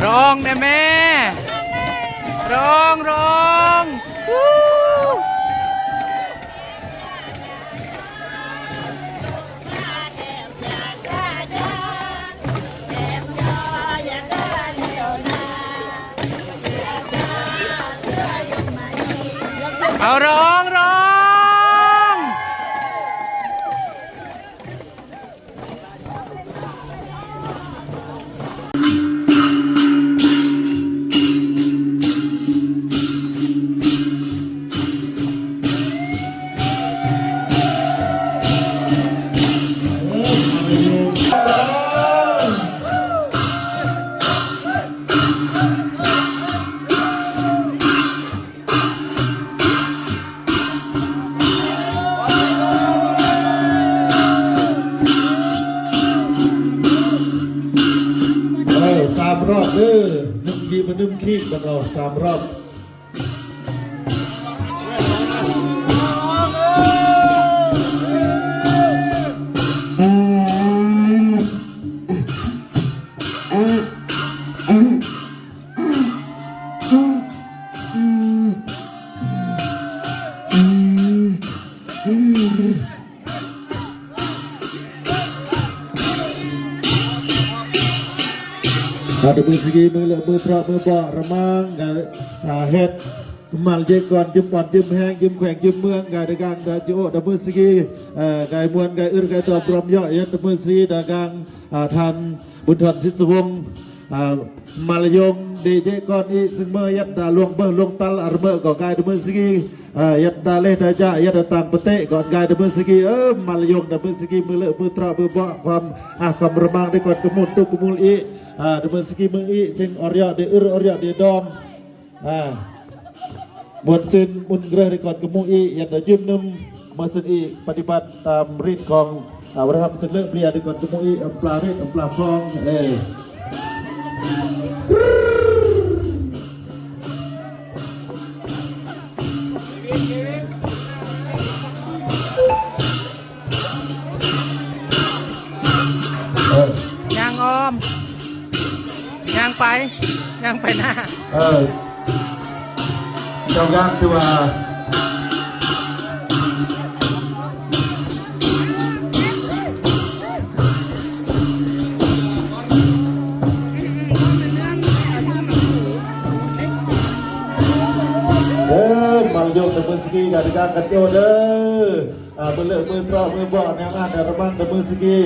ຮ້ອງແດ່ແມ່ ຮ້ອງ ຮ້ອງ ເອົາ ຮ້ອງ ຮ້ອງ. ເອີ ສາມຮອບເດີ ໜຶ່ງທີບໜຶ່ງຄີບ ເພິ່ນເອົາສາມຮອບ. ອາ ດອກມືສະກີ ມືເລີກ ມືເທາະ ມືເບາະ ລະມັງ ກະ ອາ ເຮັດ ມາເຢກກ່ອນ ຢືມອ່ອນຢືມແຮງ ຢືມແຂວງຢືມເມືອງ ກະໄດ້ກາງ ດາຈິໂອ ດອກມືສະກີ ເອີ ກາຍມ່ວນ ກາຍອຶດ ກາຍຕອບ ລວມເຍາະ ເຮັດ ດອກມືສະກີ ດາກາງ ອາ ທ່ານ ບຸນທອນ ສິດສະວົງ ອາ ມາລະຍົງ ເດເຈກອນອີກ ຊຶ່ງເມື່ອຍັດດາຫຼວງເບີຫຼວງຕັນອາຣະເມີ ກໍກາຍດຳເນີນສະກີ ອາ ຍັດດາເລດາຈາ ຍັດດາຕ່າງປະເຕດ ກໍກາຍດຳເນີນສະກີ ເອີ ມາລະຍົງດຳເນີນສະກີ ມືເລີກ ມືເທາະ ມືເບາະ ຄວາມ ອາ ຄວາມລະມັງໄດ້ກ່ອນກະມູນ ຕຸກກະມູນອີກ ອາ ດຳເນີນສະກີ ມືອີກ ເສັງອອດຢອກ ເດອຶດ ອອດຢອກ ເດດອມ ອາ ມ່ວນຊື່ນອຸ່ນເກລືອໄດ້ກ່ອນກະໝູ່ອີກ ຍັດດາຢືມໜຶ່ງ ເມື່ອຊື່ນອີກ ປະຕິບັດຕາມຣີດຂອງ ອາ ວັດທະນະທຳເສັງເລີກເບຍໄດ້ກ່ອນກະໝູ່ອີກ ອຳປາຣີດ ອຳປາຟອງ ເອີ ເອີ ຍ່າງອ້ອມ ຍ່າງໄປ ຍ່າງໄປໜ້າ ເອີ ເຈົ້າຍາກທີ່ວ່າ ເອີ ມາລະຍົງດຳເນີນສະກີ ກະຕິກາກັນໂຈເດີ. ອາ ມືເລີກ ມືເທາະ ມືເບາະ ແນວງານ ແນວລະມັງ ດຳເນີນສະກີ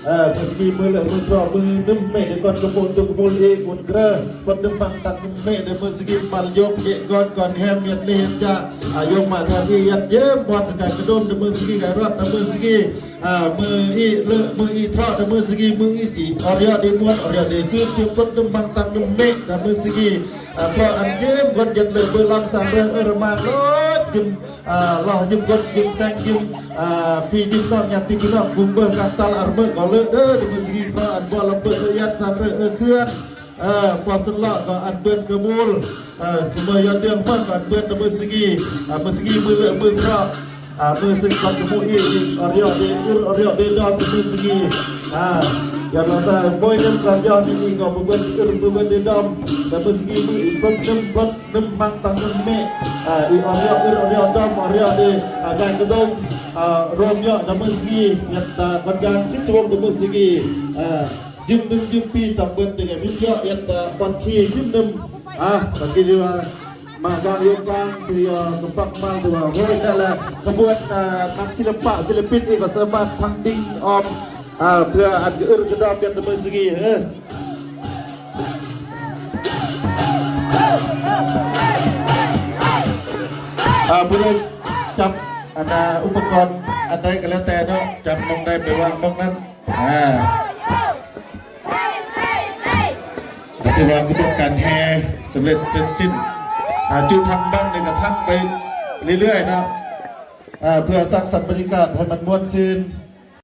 ເອີ ມືສະກີ ມືເລີກ ມືເທາະ ມືໜຶ່ມເມດ ກ່ອນກະໝູນ ຕຸກກະໝູນອີກ ອຸ່ນເກລືອ ປົດໜຶ່ງບັງ ຕັກໜຶ່ງເມດ ດຳເນີນສະກີ ມາລະຍົງ ເກະກ່ອນ ກ່ອນແຮມ ຍັດເລ ຍັດຈາ ອາ ຍົງມາທາງນີ້ ຍັດເຢີມ ບອນສະກາຍກະດົມ ດຳເນີນສະກີ ໄກຣອດ ດຳເນີນສະກີ ອາ ມືອີເລີກ ມືອີເທາະ ດຳເນີນສະກີ ມືອີຈີ ອອດຢອກ ເດມ່ວນ ອອດຢອກ ເດຊືບ ເຕຍປົດໜຶ່ງບັງ ຕັກໜຶ່ງເມດ ດຳເນີນສະກີ ອາ ເພາະອັນຢືມ ຄົນຍັດເລີກ ເບີລຳ ສາມເລີກ ເອີ ລະມາ ໂລດ ຢືມ ອາ ລໍຢືມກົດ ຢືມແຊງ ຢືມ ອາ ພີ່ຢືມນ້ອງ ຍາດຕິພີ່ນ້ອງ ກຸງເບີການຕະຫຼາດເບີກໍເລີກເດີ ດຳເນີນສະກີ ເພາະອັນບໍ່ລຳເບີກ ເອີ ຍາດ ສາມເລີກ ເອີ ເຂື່ອນ ເອີ ພໍສະເລາະກໍອັນເບິ່ນກະມູນ ເອີ ເມື່ອຍອດເດືອງເບິ່ງກໍອັນເບິ່ນ ດຳເນີນສະກີ ອາ ເມື່ອສະກີ ມືເລີກ ມືເທາະ ອາ ມືເສັງກ່ອນກະໝູ່ອີກ ອອດຢອກ ເດອຶດ ອອດຢອກ ເດດອມ ດຳເນີນສະກີ ອາ ຢາດລາຊາ ມວຍເນັ່ງກ່ອນຢອກ ນີ້ກໍບໍ່ເບິ່ນອຶດ ບໍ່ເບິ່ນເດດອມ ດຳເນີນສະກີ ມືອີກ ປົດໜຶ່ງ ປົດ ໜຶ່ງມັງຕັງໜຶ່ງເມ ອາ ອີອອດຢອກ ອອດຢອກ ດອມ ອອດຢອກ ເດ ອາ ກາຍກະດົງ ອາ ໂຣມຢອກ ດຳເນີນສະກີ ຍັດຕາກອນກາງ ສິດສະວົງ ດຳເນີນສະກີ ອາ ຢືມໜຶ່ງ ຢືມປີ ຕຳເບິດ ເດ ກະມິດຢອກ ຍັດຕາບອນຄີ ຢືມໜຶ່ງ ອາ ຕະກີ້ທີ່ວ່າ ມາກາງໂຍກາງ ທີ່ ອາ ກະປັກມາ ທີ່ວ່າ ໂອ້ຍ ນັ້ນແຫຼະ ຂະບວນ ອາ ນັກສິລະປະ ສິລະປິນ ນີ້ກໍສາມາດທັງດິງອອມ ອາ ເພື່ອອັນກະອຶດກະດອມ ຍັດ ດຳເນີນສະກີ ເອີ ອາ ຜູ້ໃດຈັບອັນນາອຸປະກອນອັນໃດກໍແລ້ວແຕ່ເນາະ ຈັບໝ່ອງໃດໄປວາງໝ່ອງນັ້ນ ອາ ກໍຖືວ່າຂະບວນການແຫ່ສຳເລັດເສັດສິ້ນ ອາ ຈຸທັງບັ້ງນີ້ກໍທັງໄປເລື້ອຍໆເນາະ ອາ ເພື່ອສ້າງສັນບັນຍາກາດໃຫ້ມັນມ່ວນຊື່ນ